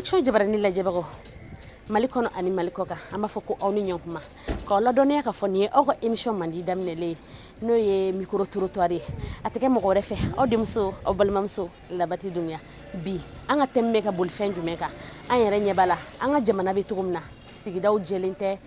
Production jabarani lajɛbagaw Mali kɔnɔ ani Mali kɔ kan, an b'a fɔ ko aw ni ɲɔgɔn k'aw ladɔnniya ka fɔ nin ye aw ka émission mandi daminɛlen ye, n'o ye micro trottoir ye. A tɛ kɛ mɔgɔ wɛrɛ fɛ, aw denmuso, aw balimamuso Labati Dunbiya. Bi an ka thème bɛ ka boli fɛn jumɛn kan? An yɛrɛ ɲɛ b'a la, an ka jamana bɛ cogo min na, sigidaw jɛlen tɛ,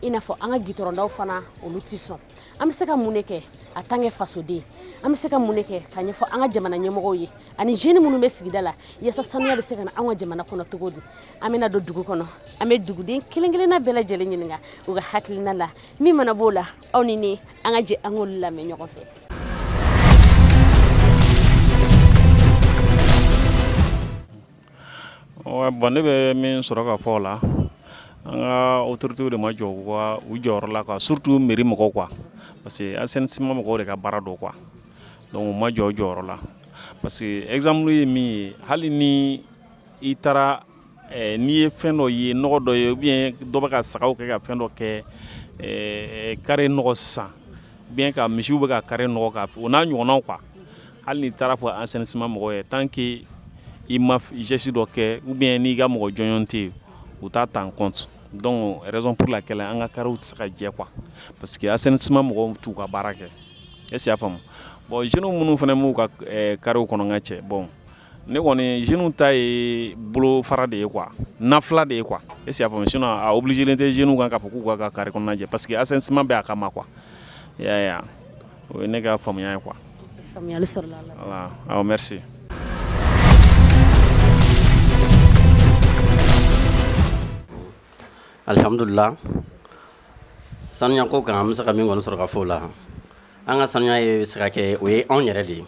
i n'a fɔ an ka gitɔrɔndaw fana, olu tɛ sɔn. An bɛ se ka mun de kɛ en tant que fasoden? An bɛ se ka mun de kɛ ka ɲɛfɔ an ka jamana ɲɛmɔgɔw ye ani jeunes minnu bɛ sigida la, yaasa sanuya bɛ se ka na an ka jamana kɔnɔ cogo di? An bɛna don dugu kɔnɔ, an bɛ duguden kelen kelenna bɛɛ lajɛlen ɲininka u ka hakilina la. Min mana b'o la, aw ni ne, an ka jɛ an k'olu lamɛn ɲɔgɔn fɛ. Bon, ne bɛ min sɔrɔ ka fɔ o la, an ka autorités de ma jɔ u jɔyɔrɔ la quoi, surtout mairie mɔgɔw quoi, parce que assainissement mɔgɔw de ka baara don quoi. Donc u ma jɔ u jɔyɔrɔ la, parce que exemple ye min ye, hali ni i taara, n'i ye fɛn dɔ ye, nɔgɔ dɔ ye, ou bien dɔ bɛ ka sagaw kɛ ka fɛn dɔ kɛ carré nɔgɔ sisan, ou bien ka misiw bɛ ka carré nɔgɔ ka o n'a ɲɔgɔnnaw quoi, hali n'i taara fɔ assainissement mɔgɔw ye, tant que i ma geste dɔ kɛ ou bien n'i ka mɔgɔ jɔnjɔn tɛ yen, u t'a ta en compte. Donc raison pour laquelle an ka carréw tɛ se ka jɛ quoi, parce que assainissement mɔgɔw t'u ka baara kɛ. Est ce que i y'a faamu? Bon, jeunes minnu fana b'u ka carréw kɔnɔ, n ka cɛ, bon, ne kɔni, jeunes ta ye bolo fara de ye quoi, nafila de ye quoi. Est ce que i y'a faamu? Sinon a obligé tɛ jeunes kan k'a fɔ k'u ka carré kɔnɔna jɛ, parce que assainissement bɛ a kama quoi. I y'a ye wa? O ye ne ka faamuya ye quoi. Faamuyali sɔrɔla a la. Voilà, awɔ, merci. Alihamudulila, sanuya ko kan, an bɛ se ka min kɔni sɔrɔ ka fɔ o la, an ka sanuya ye se ka kɛ, o ye anw yɛrɛ de ye.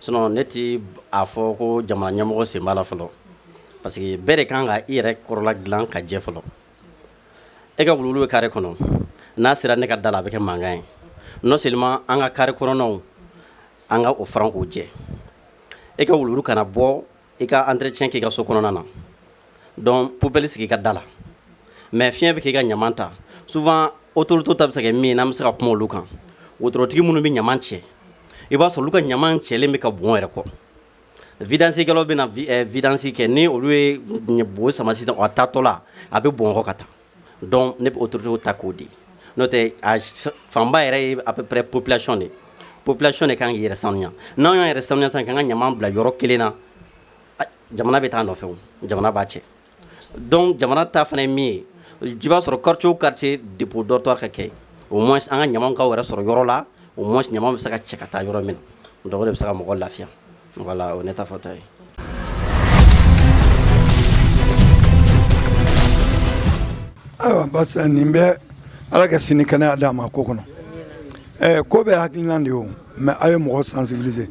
Sinon ne tɛ a fɔ ko jamana ɲɛmɔgɔ sen b'a la fɔlɔ, parce que bɛɛ de kan ka i yɛrɛ kɔrɔla dilan ka jɛ fɔlɔ. E ka wuluwulu bɛ carré kɔnɔ, n'a sera ne ka da la, a bɛ kɛ mankan ye. Non seulement an ka carré kɔnɔnaw, an ka o furan k'o jɛ. E ka wuluwulu kana bɔ i ka entretien k'i ka so kɔnɔna na, donc poubelle sigi i ka da la, mais fiɲɛ bɛ k'i ka ɲaman ta. Souvent autorité ta bɛ se ka kɛ min ye, n'an bɛ se ka kuma olu kan, wotorotigi minnu bɛ ɲaman cɛ, i b'a sɔrɔ olu ka ɲaman cɛlen bɛ ka bɔn yɛrɛ kɔ. Vidange kɛlaw bɛ na vidange kɛ, ni olu ye bo sama sisan, a taatɔ la, a bɛ bɔn kɔ ka taa. Donc ne bɛ autorité ta k'o di, n'o tɛ a fanba yɛrɛ ye à peu près population de, population de kan k'i yɛrɛ sanuya. N'an y'an yɛrɛ sanuya sisan, k'an ka ɲaman bila yɔrɔ kelen na, jamana bɛ taa nɔfɛ, o jamana b'a cɛ. Donc jamana ta fana ye min ye, i b'a sɔrɔ quartier o quartier, dépôt d'ordure ka kɛ, au moins an ka ɲamanw k'aw yɛrɛ sɔrɔ yɔrɔ la, au moins ɲaman bɛ se ka cɛ ka taa yɔrɔ min na. Donc o de bɛ se ka mɔgɔ lafiya. Voilà, o ne ta fɔta ye. Ayiwa, basi nin bɛ Ala ka sini kɛnɛya d'a ma ko kɔnɔ. Ko bɛ hakilina de ye o, mais a ye mɔgɔ sensibiliser,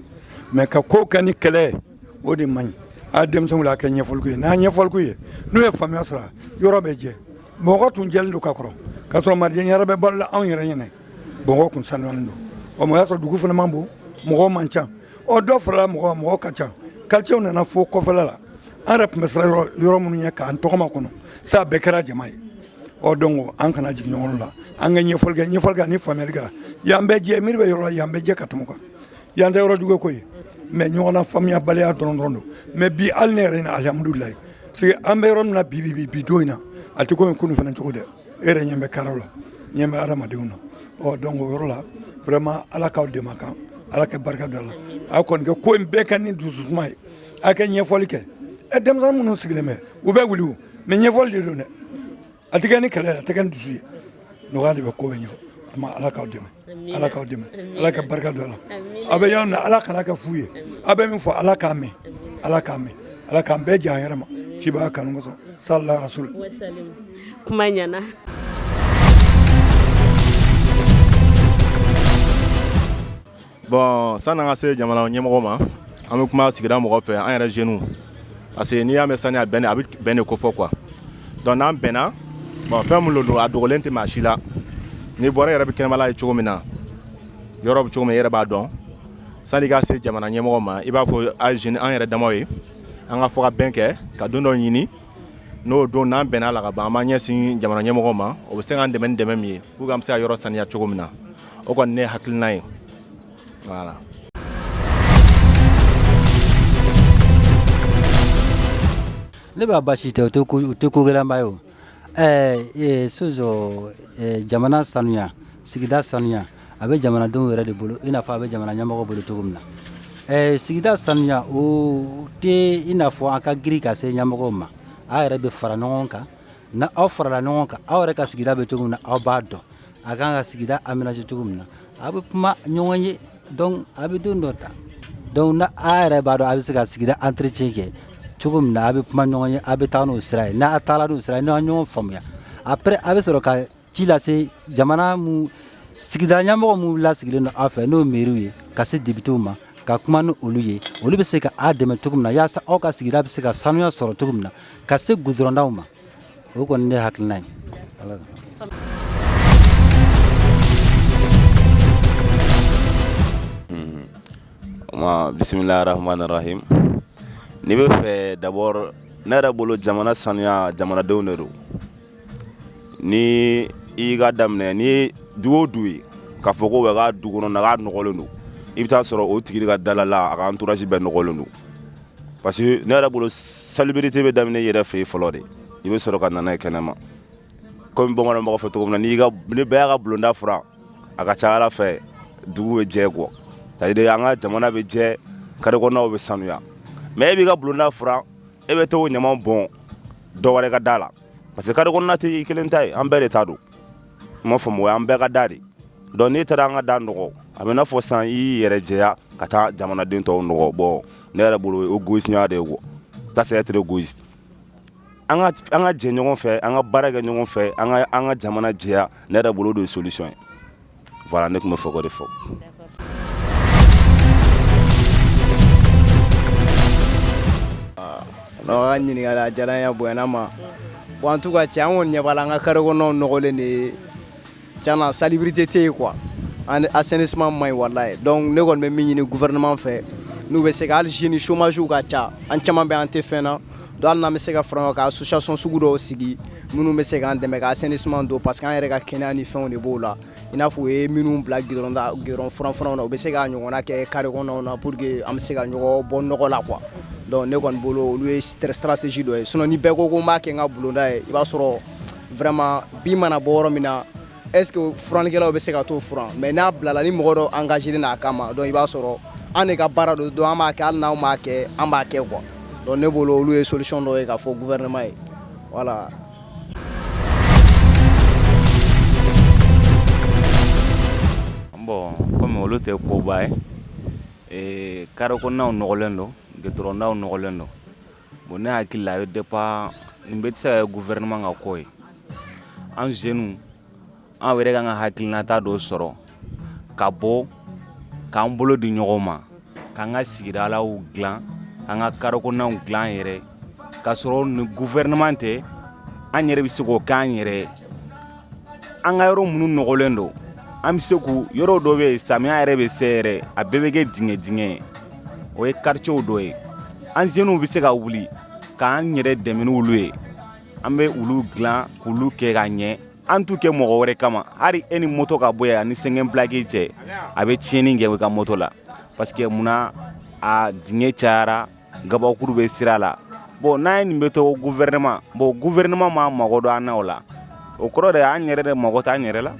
mais ka ko kɛ ni kɛlɛ ye, o de man ɲi. A ye denmisɛnw a kɛ ɲɛfɔli ye, n'a ɲɛfɔli ye, n'u ye faamuya sɔrɔ, yɔrɔ bɛ jɛ. Mɔgɔ tun jɛlen don ka kɔrɔ k'a sɔrɔ marijɛ yɛrɛ bɛ balo la. Anw yɛrɛ ɲɛna, Bamakɔ kun sanuyalen don. Ɔ, o y'a sɔrɔ dugu fana man bon, mɔgɔw man ca. Ɔ, dɔ farala mɔgɔ, mɔgɔ ka ca, quartier nana fo kɔfɛla la. An yɛrɛ tun bɛ siran yɔrɔ minnu ɲɛ k'an tɔgɔma kɔnɔ sa, bɛɛ kɛra jama ye. Ɔ, donc an kana jigin ɲɔgɔn la, an ka ɲɛfɔli kɛ, ɲɛfɔli kɛ ni faamuyali kɛra, yan bɛɛ jɛ, miiri bɛ yɔrɔ la, yan bɛɛ jɛ ka tɛmɛ kan. Yan tɛ yɔrɔ jugu ko ye, mais ɲɔgɔn na faamuyabaliya dɔrɔn dɔrɔn don. Mais bi, hali ne yɛrɛ ɲɛna, alihamudulilayi, parce que an bɛ yɔrɔ min na bi, bi bi don in na, a tɛ komi kunun fana cogo dɛ. E yɛrɛ ɲɛ bɛ karaw la, ɲɛ bɛ hadamadenw na. Ɔ, donc o yɔrɔ la, vraiment, Ala k'aw dɛmɛ kan, Ala ka barika don a la. A kɔni kɛ ko in bɛɛ kɛ ni dususuma ye, a kɛ ɲɛfɔli kɛ. Ɛ, denmisɛnnin minnu sigilen bɛ, u bɛ wuli o, mais ɲɛfɔli de don dɛ. A tɛ kɛ ni kɛlɛ ye, a tɛ kɛ ni dusu ye, nɔgɔya de bɛ ko bɛ ɲɛfɔ. O tuma, Ala k'aw dɛmɛ, Ala k'aw dɛmɛ, Ala ka barika don a la. A bɛ yan na, Ala kana kɛ fu ye. A bɛ min fɔ, Ala k'a mɛn, Ala k'a mɛn, Ala k'an bɛɛ jɛ an yɛrɛ ma cibaga kanu kosɔn, salala rasul. Kuma ɲɛna. Bon, sanni an ka se jamana ɲɛmɔgɔ ma, an bɛ kuma sigida mɔgɔ fɛ, an yɛrɛ jeunes, parce que n'i y'a mɛn saniya, bɛn, a bɛ bɛn de ko fɔ quoi. Donc n'an bɛnna, bon, fɛn min don, a dogolen tɛ maa si la. N'i bɔra, e yɛrɛ bɛ kɛnɛmala ye cogo min na, yɔrɔ bɛ cogo min, i yɛrɛ b'a dɔn. Sanni i ka se jamana ɲɛmɔgɔ ma, i b'a fɔ a jeune, an yɛrɛ damaw ye, an ka fɔ ka bɛn kɛ ka don dɔ ɲini. N'o don, n'an bɛnna la ka ban, an b'an ɲɛsin jamana ɲɛmɔgɔ ma. O bɛ se k'an dɛmɛ ni dɛmɛ min ye pour que an bɛ se ka yɔrɔ saniya cogo min na. O kɔni ne hakilina ye, voilà. Ne b'a basi tɛ, o tɛ ko gɛlɛnba ye. O ɛɛ sosɔ, jamana sanuya, sigida sanuya, a bɛ jamanadenw yɛrɛ de bolo, i n'a fɔ a bɛ jamana ɲɛmɔgɔ bolo cogo min na. Sigida sanuya, o tɛ i n'a fɔ an ka girin ka se ɲɛmɔgɔw ma. Aw yɛrɛ bɛ fara ɲɔgɔn kan. Na aw farala ɲɔgɔn kan, aw yɛrɛ ka sigida bɛ cogo min na, aw b'a dɔn a kan ka sigida aménager cogo min na. A bɛ kuma ɲɔgɔn ye, donc a bɛ don dɔ ta. Donc na aw yɛrɛ b'a dɔn a bɛ se ka sigida entretien kɛ cogo min na, a bɛ kuma ɲɔgɔn ye, a bɛ taa n'o sira ye. N'a taara n'o sira ye, n'a ɲɔgɔn faamuya, après a bɛ sɔrɔ ka ci lase jamana mu sigida ɲɛmɔgɔ minnu lasigilen don aw fɛ, n'o mairie ye, ka se députéw ma, ka kuma ni olu ye, olu bɛ se ka aw dɛmɛ cogo min na, yaasa aw ka sigida bɛ se ka sanuya sɔrɔ cogo min na, ka se goudrondaw ma. O kɔni ne hakilina ye. Bisimilahi rahmani rahim. N'i bɛ fɛ, d'abord ne yɛrɛ bolo, jamana sanuya, jamanadenw de don. Ni i ka daminɛ ni du o du ye k'a fɔ ko ka du kɔnɔ na k'a nɔgɔlen don, i bɛ taa sɔrɔ o tigi ka dala la, a ka entourage bɛɛ nɔgɔlen don. Parce que ne yɛrɛ bolo, salubrité bɛ daminɛ i yɛrɛ fɛ yen fɔlɔ de, i bɛ sɔrɔ ka nana ye kɛnɛma. Komi bamananw b'a fɔ cogo min na, n'i ka ni bɛɛ y'a ka bulonda furan, a ka ca ala fɛ dugu bɛ jɛ quoi. C'est à dire an ka jamana bɛ jɛ, carré kɔnɔnaw bɛ sanuya. Mais e b'i ka bulonda furan, e bɛ t'o ɲaman bɔn dɔ wɛrɛ ka da la, parce que carré kɔnɔna tɛ i kelen ta ye, an bɛɛ de ta don. N m'a faamu, o y'an bɛɛ ka da de. Donc n'e taara an ka da nɔgɔ, a bɛ n'a fɔ sisan i y'i yɛrɛ jɛya ka taa jamanaden tɔw nɔgɔ. Bon, ne yɛrɛ bolo, o égoïsme de ye quoi. Ça, c'est être égoïste. An ka jɛ ɲɔgɔn fɛ, an ka baara kɛ ɲɔgɔn fɛ, an ka jamana jɛya. Ne yɛrɛ bolo, o de ye solution ye. Voilà, ne tun bɛ fɛ k'o de fɔ. N'aw ka ɲininkali a diyara n ye, a bonyana ma. Bon, en tout cas cɛ, an kɔni ɲɛ b'a la, an ka carré kɔnɔnaw nɔgɔlen de ye. Tiɲɛna, salubrité tɛ yen quoi, assainissement man ɲi walayi. Donc ne kɔni bɛ min ɲini gouvernement fɛ, n'u bɛ se ka, hali jeunes, chômage ka ca, an caman bɛ, an tɛ fɛn na. Donc hali n'an bɛ se ka fara ɲɔgɔn kan ka association sugu dɔw sigi minnu bɛ se k'an dɛmɛ ka assainissement don, parce que an yɛrɛ ka kɛnɛya ni fɛnw de b'o la. I n'a fɔ u ye minnu bila goudron da, goudron furan furanw na, u bɛ se k'a ɲɔgɔnna kɛ carré kɔnɔnaw na pour que an bɛ se ka ɲɔgɔn bɔ nɔgɔ la quoi. Donc ne kɔni bolo, olu ye stratégie dɔ ye. Sinon ni bɛɛ ko ko n b'a kɛ n ka bulonda ye, i b'a sɔrɔ vraiment bin mana bɔ yɔrɔ min na, est ce que furannikɛlaw bɛ se ka t'o furan? Mais n'a bilala ni mɔgɔ dɔ engagé n'a kama, donc i b'a sɔrɔ an de ka baara don, donc an b'a kɛ, hali n'anw m'a kɛ, an b'a kɛ quoi. Donc ne bolo, olu ye solution dɔ ye k'a fɔ gouvernement ye, voilà. Bon, komi olu tɛ koba ye, carré kɔnɔnaw nɔgɔlen don, goudrondaw nɔgɔlen don. Bon, ne hakili la, a bɛ dépend, nin bɛɛ tɛ se ka kɛ gouvernement ka ko ye. An jeunes, an yɛrɛ kan ka hakilinata dɔ sɔrɔ ka bɔ k'an bolo di ɲɔgɔn ma, k'an ka sigidalaw dilan, k'an ka carré kɔnɔnaw dilan an yɛrɛ, k'a sɔrɔ ni gouvernement tɛ. An yɛrɛ bɛ se k'o k'an yɛrɛ ye. An ka yɔrɔ minnu nɔgɔlen don, an bɛ se k'u yɔrɔ dɔ bɛ yen, samiya yɛrɛ bɛ se yɛrɛ, a bɛɛ bɛ kɛ dingɛ dingɛ ye, o ye quartier dɔ ye. An jeunes bɛ se ka wuli k'an yɛrɛ dɛmɛ n'olu ye, an bɛ olu dilan k'olu kɛ ka ɲɛ. An t'u kɛ mɔgɔ wɛrɛ kama. Hali e ni moto ka bɔ yan ani cinquième plaque cɛ, a bɛ tiɲɛni kɛ i ka moto la, parce que munna? A dingɛ cayara, gabakuru bɛ sira la. Bon, n'an ye nin bɛ to gouvernement, bon, gouvernement m'a mago don an na o la, o kɔrɔ de an yɛrɛ de mago t'an yɛrɛ la.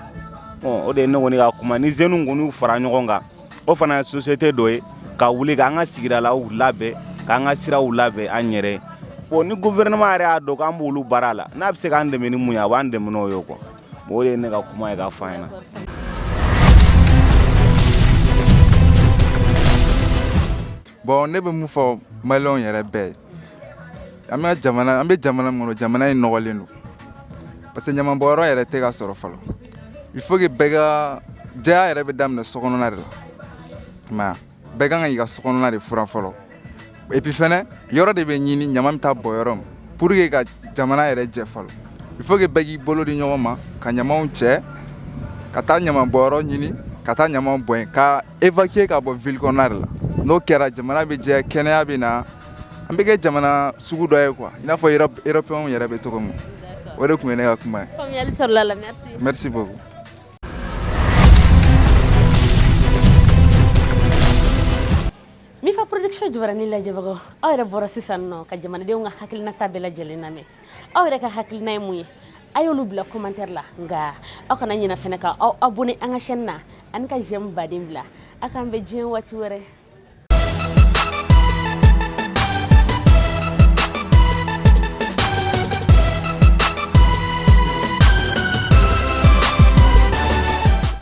Bon, o de ye ne kɔni ka kuma. Ni jeunes kɔni fara ɲɔgɔn kan, o fana ye société dɔ ye ka wuli k'an ka sigidalaw labɛn, k'an ka siraw labɛn an yɛrɛ. Bon, ni gouvernement yɛrɛ y'a dɔn k'an b'olu baara la, n'a bɛ se k'an dɛmɛ ni mun ye, a b'an dɛmɛ n'o ye quoi. Bon, o de ye ne ka kuma ye k'a fɔ an ɲɛna. Bon, ne bɛ mun fɔ maliyɛnw yɛrɛ bɛɛ ye? An bɛ jamana, an bɛ jamana min kɔnɔ, jamana in nɔgɔlen don, parce que ɲamanbɔyɔrɔ yɛrɛ tɛ ka sɔrɔ fɔlɔ. Il faut que bɛɛ ka jɛya yɛrɛ bɛ daminɛ sokɔnɔna de la. I m'a ye, bɛɛ kan ka i ka sokɔnɔna de furan fɔlɔ. Et puis fɛnɛ, yɔrɔ de bɛ ɲini ɲama bɛ taa bɔn yɔrɔ min pour que ka jamana yɛrɛ jɛ fɔlɔ. Il faut que bɛɛ k'i bolo di ɲɔgɔn ma ka ɲamaw cɛ, ka taa ɲamanbɔyɔrɔ ɲini, ka taa ɲamaw bɔn yen, ka évacuer ka bɔ ville kɔnɔna de la. N'o kɛra, jamana bɛ jɛ, kɛnɛya bɛ na, an bɛ kɛ jamana sugu dɔ ye quoi, i n'a fɔ européens yɛrɛ bɛ cogo min. O de tun ye ne ka kuma ye. Faamuyali sɔrɔla la, merci. Merci beaucoup. Mifa Production. Émission Jabaranin lajɛbagaw, aw yɛrɛ bɔra sisan nɔ ka jamanadenw ka hakilinata bɛɛ lajɛlen lamɛn. Aw yɛrɛ ka hakilina ye mun ye? A y'olu bila commentaire la. Nka aw kana ɲinɛ fɛnɛ ka aw abonné an ka chaîne na ani ka j'aime baden bila. A k'an bɛn diɲɛ waati wɛrɛ.